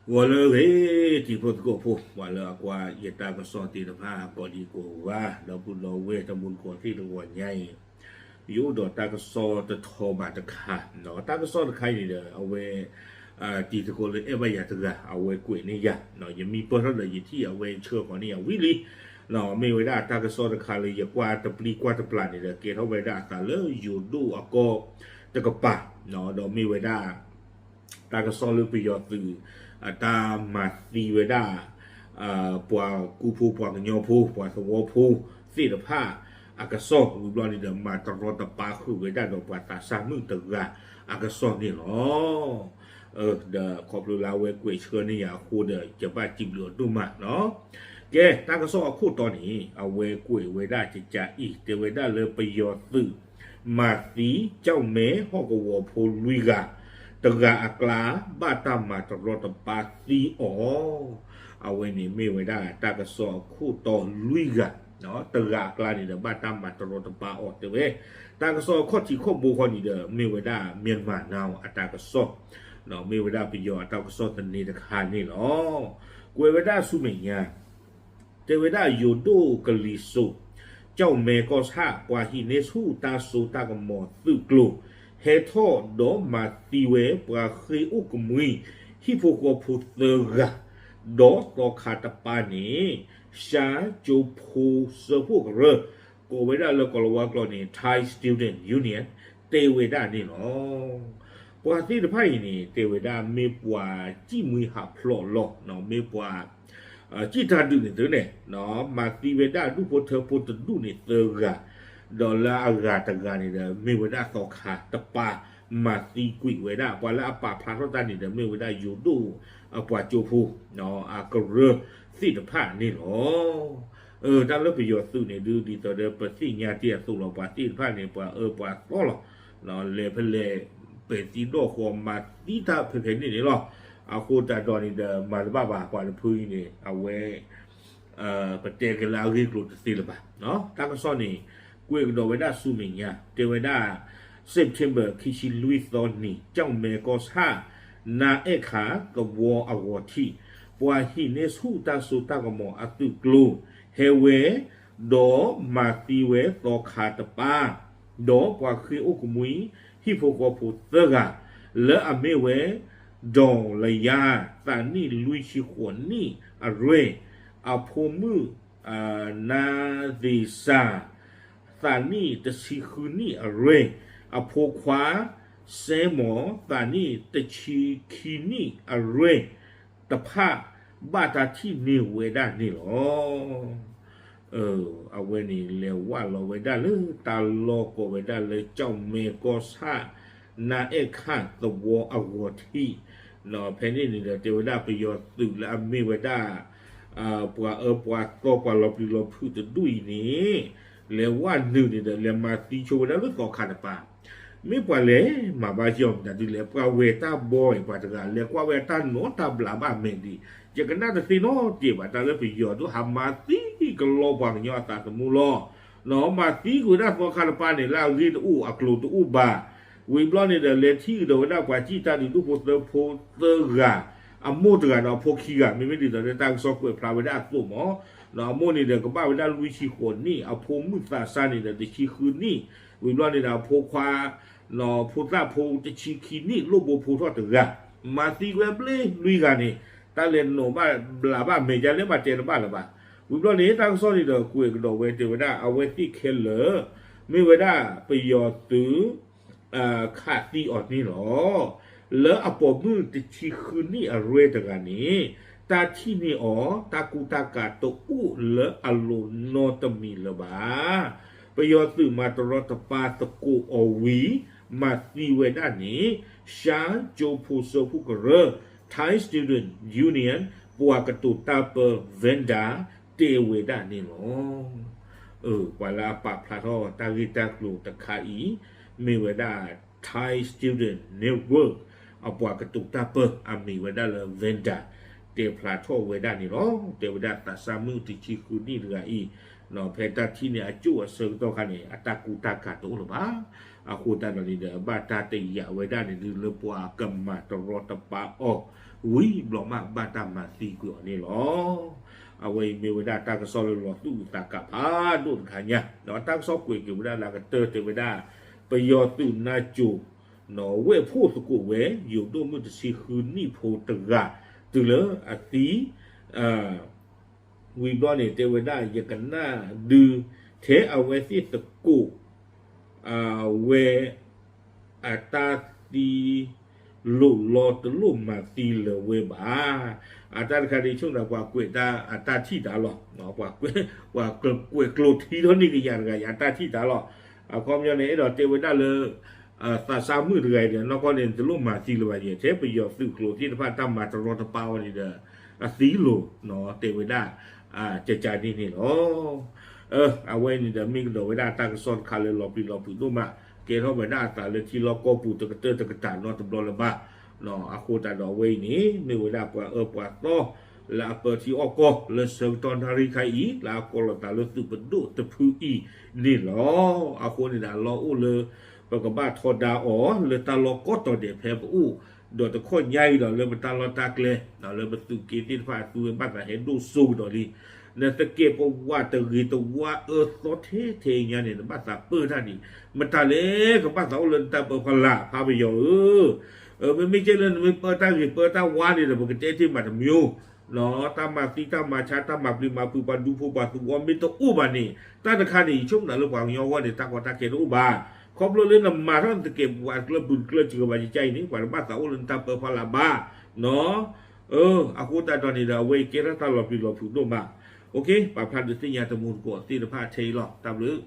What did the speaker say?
ဂီၤလၢအဂ့ၤ တံၤဖိသကိးဖိ ပှၤလၢအကွၢ်ယတၢ်ကစီၣ်သ့ၣ်တဖၣ် ကိးဒံကိးဂၤ ဒီပုၢ်ဒီဝဲၢ်တံၤသကိးသ့ၣ်တဂီၤညါအံၤ, ယအိၣ်ဒီးတၢ်ကစီၣ်တထီဘးတခါ, တၢ်ကစီၣ်တခါအံၤန့ၣ်ဒီး အဝဲ တံၤသကိးလၢအဲၣ်ဘၣ်ယၤတဂၤ အဝဲကွဲးန့ၢ်ယၤ, ယမံပၢၢ်ထီၣ်ဒီးယထံၣ်အဝဲဆှၢဃီၤန့ၢ်ယၤဝံၤလံ, မ့ၢ်ဝဲဒၣ်တၢ်ကစီၣ်တခါလၢယကွၢ်တပျံၤကွၢ်တပျၢ်န့ၣ်ဒီး ကဲထီၣ်ဝဲဒၣ်အသးလၢယိၤဒိၣ်အကီၢ်တကပၤ, ဒီးမ့ၢ်ဝဲဒၣ် တၢ်ကစီၣ်လၢပယီၤသုး အတၢ်မၤသံဝဲဒၣ် ပှၤကူဖိပှၤကညီဖိ ပှၤသဝီဖိသ့ၣ်တဖၣ်အကစီၣ် ဝံၤဘျီန့ၣ်ဒီး မၤတရီတပါဃုာ်ဝဲဒၣ်ဒီးပှၤသးစၢ်မုၣ်တဂၤအကစီၣ်န့ၣ်လီၤ. ဒီးခီဖျိလၢအဝဲကွဲးဆှၢန့ၢ်ယၤအဃိဒီး ယဘၣ်စံးဘျုးအဒိၣ်မးလီၤ. ကဲ တၢ်ကစီၣ်အခိၣ်တီန့ၣ် အဝဲကွဲးဝဲဒၣ်ကကးအံၤ တဲဝဲဒၣ်လၢပယီၤသုး မၤသံ ကၠီၣ်မဲဟီၣ်ကဝီၤဖိလွံၢ်ဂၤ, တဂၤအကျါ ဘၣ်တၢ်မၤတရီတပါသံအီၤ, အဝဲန့ၣ်မ့ၢ်ဝဲဒၣ်တၢ်ကစီၣ်အခိၣ်တီလွံၢ်ဂၤ, တဂၤအကျါန့ၣ်ဒီး ဘၣ်တၢ်မၤတရီတပါအီၤတဲဝဲ, တၢ်ကစီၣ်အခီၣ်ထံးခီၣ်ဘိဃီန့ၣ်ဒီး မ့ၢ်ဝဲဒၣ် Myanmar Now အတၢ်ကစီၣ်, မ့ၢ်ဝဲဒၣ်ပယီၤအတၢ်ကစီၣ်သန့တခါန့ၣ်လီၤ. ကွဲးဝဲဒၣ်ဆူမဲာ်ညါ တဲဝဲဒၣ်ယိၤဒိၣ်ကလံၤစိး ကၠီၣ်မဲကီၢ်ဆၣ် ပှၤဟံးန့ၢ်ဆူၣ်တၢ်စိတၢ်ကမီၤသုးကျိၤ ဟဲထီၣ်ဒီးမၤသံဝဲပှၤဃ့အိၣ်ကမှံ ဟံၣ်ဖိဃီဖိသၢဂၤ, ဒီးသီခါတပၤန့ၣ် ရှမ်းကၠိဖိစၢဖှိၣ်ကရၢ, ကိးဝဲဒၣ်လၢကီၢ်လီၤဝါကျိာ်န့ၣ် Thai Student Union တဲဝဲဒၣ်န့ၣ်လီၤ. ပှၤသ့ၣ်တဖၣ်အံၤန့ၣ် တဲဝဲဒၣ်မ့ၢ်ပှၤစံၣ်မှံဟးဖျိးလီၤ, မ့ၢ်ပှၤ စံၣ်တၢ်ဒုးန့ၣ်သုန့ၣ် မၤသံဝဲဒၣ်ဒူၣ်ဖိထၢဖိတဒူၣ်န့ၣ်သၢဂၤ, ဒီးလၢအဂၤတဂၤန့ၣ်ဒီး မ့ၢ်ဝဲဒၣ်သီခါတပၤ မၤသံကွံာ်ဝဲဒၣ် ပှၤလၢအပာ်ဖျါထီၣ်တၢ်န့ၣ်ဒီး မ့ၢ်ဝဲဒၣ်ယိၤဒိၣ်အပှၤကၠိဖိ အကရၢသ့ၣ်တဖၣ်န့ၣ်လီၤ. တၢ်လၢပယီၤသုးန့ၣ်ဒုး ဒ်သိးဒီးပသ့ၣ်ညါတ့ၢ်အသိးလီၤ ပှၤသ့ၣ်တဖၣ်န့ၣ် ပှၤအၢပှၤသီလီၤ, လဲၤဖဲလဲၣ် ပဲာ်သံဒီၣ်ဃီ မၤသံတၢ်ဖဲဖဲန့ၣ်န့ၣ်လီၤ. အဃိသတးဒီးန့ၣ်ဒီး မၤတဘၣ်ဘၣ် ပှၤတဖုအံၤန့ၣ် အဝဲ ပတဲက့ၤလၢအဂ့ၢ်ကျိၤတသ့လၢၤဘၣ်. တၢ်ကစီၣ်န့ၣ် ကွဲးကဒီးဝဲဒၣ်ဆူမဲာ်ညါ တဲဝဲဒၣ် September ခံဆံလွံၢ်သီနံၤ ကၠီၣ်မဲကီၢ်ဆၣ် နါအဲၣ်ခးသဝီအဂီၤထံး ပှၤဟံးန့ၢ်ဆူၣ်တၢ်စိတၢ်ကမီၤအသုးကျိၤ ဟဲဝဲ ဒီးမၤသံဝဲသီခါတပၤ ဒီးပှၤဃ့အိၣ်ကမှံ ဟံၣ်ဖိဃီဖိသၢဂၤ လၢအမ့ၢ်ဝဲ ဒီးလယါ သးနံၣ်လွံၢ်ဆံဃိးနံၣ်အရွဲၣ်, အဖိမုၣ် နါသ့ၣ်စၢ် သးနံၣ်တဆံဃုနံၣ်အရွဲၣ်, အဖိခွါ စဲမီၤ သးနံၣ်တဆံခံနံၣ်အရွဲၣ် တဖၣ် ဘၣ်တၢ်ထံၣ်န့ၢ်ဝဲဒၣ်န့ၣ်လီၤ. အဝဲန့ၣ်လဲၤဝၢ်လီၤဝဲဒၣ်လၢတၢ်လီၢ်ကိးဝဲဒၣ်လၢ ကၠီၣ်မဲကီၢ်ဆၣ် နါအဲၣ်ခးသဝီအဂီၤထံး, ဖဲန့ၣ်န့ၣ်ဒီး တဲဝဲဒၣ်ပယီၤသုးလၢအမ့ၢ်ဝဲဒၣ် ပှၤအၢပှၤသီပှၤလီၤပျံၤလီၤဖုးတဒူၣ်အံၤန့ၣ် လဲၤဝၢ်နုာ်န့ၣ်ဒီး လဲၤမၤသံဆိဝဲဒၣ်လၢသီခါတပၤ, မ့ၢ်ပှၤလဲၤမၤဘၣ်ယီၢ်မတၤဒ်လဲၣ် ပှၤဝဲတၢ်ဘီအံၤ ပှၤတဂၤ လဲၤကွၢ်ဝဲတၢ်နီတၢ်ဘျးဘၣ်မဲာ်ဒံး, ယကနၣ်တသ့နီတစဲးဘၣ် တၢ်လၢပယီၤဒိၣ်ဟးမၤသံကလီပှၤကညီအသးသမူလီၤ. မၤသံကွံာ်ဝဲဒၣ်သီခါတပၤန့ၣ် လၢအဂ့ၢ်တအိၣ်အကျိၤတအိၣ်ဘၣ်, ဝံၤဘျီန့ၣ်ဒီး လဲၤထံၣ်ကဒီးဝဲဒၣ်ပှၤစံၣ်တၢ်ဒုးဒူၣ်ဖိသၢဖိသၢဂၤ, အမိၢ်တဂၤဒီးအဖိခံဂၤ မ့မ့ၢ်ဒ်သိးဒီးတၢ်ကစီၣ်ကွဲးဖျါဝဲဒၣ်အသိးမး, အမိၢ်န့ၣ်ဒီးကဘၣ်ဝဲဒၣ်လွံၢ်ဆံဃိးနံၣ်, အဖိမုၣ်သးစၢ်န့ၣ်ဒီးတဆံဃုနံၣ်, ဝံၤဘျီန့ၣ်ဒီးအဖိခွါ ဖိသၣ်ဖိတဆံခံနံၣ် လိၣ်ဘိဖိထီၣ်တဂၤ, မၤသံကွံာ်ဘျ့လွံၢ်ဂၤန့ၣ်, တၢ်လဲၤနီၤဘၣ်ဘျးဘၣ်မဲာ် ယလဲၤမၤတဲတဘၣ်လၢၤဘၣ်. ဝံၤဘျီန့ၣ် တၢ်ကစီၣ်န့ၣ်ဒီးကွဲးကဒီးဝဲတဲဝဲဒၣ် အဝဲသ့ၣ်ခဲလၢာ် မ့ၢ်ဝဲဒၣ်ပယီၤသုး ခးသံအီၤန့ၣ်လီၤ. လၢအပိာ်မုၣ်တဆံဃုနံၣ်အရွဲၣ်တဂၤန့ၣ် တၢ်ထံၣ်န့ၢ်အီၤ တၢ်ကူတၢ်ကၤတအိၣ်လၢအလိၤနီတမံၤလၢၤဘၣ်. ပယီၤသုးမၤတရီတပါသကိးအီၤဝံၤ မၤသံဝဲဒၣ်န့ၣ် ရှမ်းကၠိဖိစၢဖှိၣ်ကရၢ Thai Student Union ပှၤကတိၤတၢ်ပၢ Vanda တဲဝဲဒၣ်န့ၣ်လီၤ. ပှၤလၢအပာ်ဖျါထီၣ်တၢ်ဂ့ၢ်တၢ်ကျိၤတခါအံၤ မ့ၢ်ဝဲဒၣ် Thai Student Network အပှၤကတိၤတၢ်ပၢ အမံၤဝဲဒၣ်လၢ Vanda တဲဖျါထီၣ်ဝဲဒၣ်န့ၣ်လီၤ. တဲဝဲဒၣ်သးစၢ်မုၣ်တဆံဃုနံၣ်တဂၤအံၤ ဖဲတၢ်ထံၣ်န့ၢ်အကၠိၣ်အဆၢကတီၢ်ခါန့ၣ် အတၢ်ကူတၢ်ကၤတအိၣ်လၢၤဘၣ်. အဃိသတးဒီးန့ၣ်ဒီး ဘၣ်တၢ်တယာ်ဝဲဒၣ်န့ၣ်ဒုးလၢပှၤကမၤတရီတပါအီၤ ဝံၤဘျီမးဘၣ်တၢ်မၤသံကွံာ်အီၤန့ၣ်လီၤ. အဝဲအံၤမ့ၢ်ဝဲဒၣ်တၢ်ကစီၣ်လၢလီၤသူၣ်အုးသးကးဖးဒိၣ်တခါညါ, ဒီးတၢ်ကစီၣ်ကွဲးက့ၤဝဲဒၣ်လၢအကတၢၢ်တဲဝဲဒၣ် ပယီၤသုးနါစိၤ ဝဲၢ်ဖှိၣ်သကိးဝဲ ယိၤဒိၣ်မုၣ်တဆံဃုနံၣ်ဖိတဂၤ တုၤလၢအသံ ဝံၤဘျီန့ၣ် တဲဝဲဒၣ်ယကနၣ်ဒုး ထဲအဝဲသ့ၣ်သကိး ဝဲ အတၢ်သံလိာ်လီၤတလိၣ်မၤသံလၢၤဝဲဘၣ်. အတၢ်တခါန့ၣ် ဆိကမိၣ်ပှၤကွဲးတၢ်အတၢ်ထံၣ်တၢ်လီၤ, ပှၤကွဲးကျိာ်ထံထီၣ်န့ၢ်ကယၤတဂၤအံၤ အတၢ်ထံၣ်တၢ်လီၤ. အခီပညီန့ၣ် အဲၣ်ဒိးတဲဝဲဒၣ်လၢ သးစၢ်မုၣ်တဂၤအံၤန့ၣ် နီၢ်ကီၢ်န့ၣ် တလိၣ်မၤသံလၢၤဘၣ်ယဲၢ် ထဲပယီၤသုးကျိၤသ့ၣ်တဖၣ်တၢ်မၤတရီတပါအီၤန့ၣ်ဒီး အသံလိာ် တဲဝဲဒၣ် ကကန့ၣ်န့ၣ်လီၤ. အဝဲန့ၣ်ဒီး မ့ၢ်ကဒီးဝဲဒၣ်တၢ်ကစီၣ်တခါလၢလီၤပျံၤလီၤဖုးဒိၣ်မး, ကဲထီၣ်ဝဲဒၣ်အသးလၢထံလီၢ်ကီၢ်ပူၤတကတၢၢ်တကတၢၢ်နီတဘျီလၢၤဘၣ်. အဃိသတးဒီးအဝဲအံၤန့ၣ် မ့ၢ်ဝဲဒၣ်ပှၤအၢပှၤသီ လၢအပၢထံအီၣ်ကီၢ်လၢဆၢကတီၢ်နၣ်ရံၣ်ခါအံၤ လၢအကိးလီၤသးလၢသုးပဒိၣ်တဖုအံၤန့ၣ်လီၤ. အဃိန့ၣ်ဒီး အလီၢ်အိၣ်လၢ ပကဘၣ်ထီဒါအီၤလၢတၢ်လီၢ်ကိးတီၤဒဲးဖဲပအိၣ် ဒီးတခီညါအံၤဒီးလၢပတၢ်လီၢ်တၢ်ကျဲ လၢပသုးက့သ့ၣ်တဖၣ်အသူဝဲဘၣ်သးဟဲဒိၣ်စိကဒီးလံ. နသကဲးပဝးတဂ့ၤတဝါအၢသီထဲထဲညါန့ၣ် နဘၣ်သးပၢၢ်တၢ်ဒံး, မတၤလဲၣ်ကဘၣ်သးအိၣ်လၢနတၢ်ပၢဖီလာ် ဖးပယီၤဧၢ မ့မ့ၢ်ကဲလၢနမ့ၢ်ပၢတၢ်ဂ့ၤပၢတၢ်ဝါန့ၣ်ဒီး ပကတဲတ့ၢ်မးတမျိုး, တၢ်မၤသံတၢ်မၤဆါ တၢ်မၤပျံၤမၤဖုးပှၤဒူဖိပှၤသဝီမ့ၢ်တအိၣ်ဘၣ်န့ၣ် တၢ်တခါန့ၣ် ယဆိကမိၣ်လၢပှၤကညီအဂီၢ်န့ၣ် တၢ်ကီတၢ်ခဲတအိၣ်ဘၣ်. ခီဖျိလၢနမၤထီၣ်နသကဲးပဝးတကျၢၢ်ပူၤတကျၢၢ်စှၤဘၣ်ယကါအံၤန့ၣ် ပှၤတဘၣ်သးအိၣ်လၢနတၢ်ပၢဖီလာ်ဘၣ်. အဃိသတးဒီးန့ၣ်ဒီး အဝဲအံၤကဲထီၣ်တၢ်လီၤပျံၤလီၤဖုးဒိၣ်မး. ပာ်ဖျါဒုးသ့ၣ်ညါတမူတကိးသ့ၣ်တဖၣ်ထဲအံၤလီၤ. တၢ်ဘျုး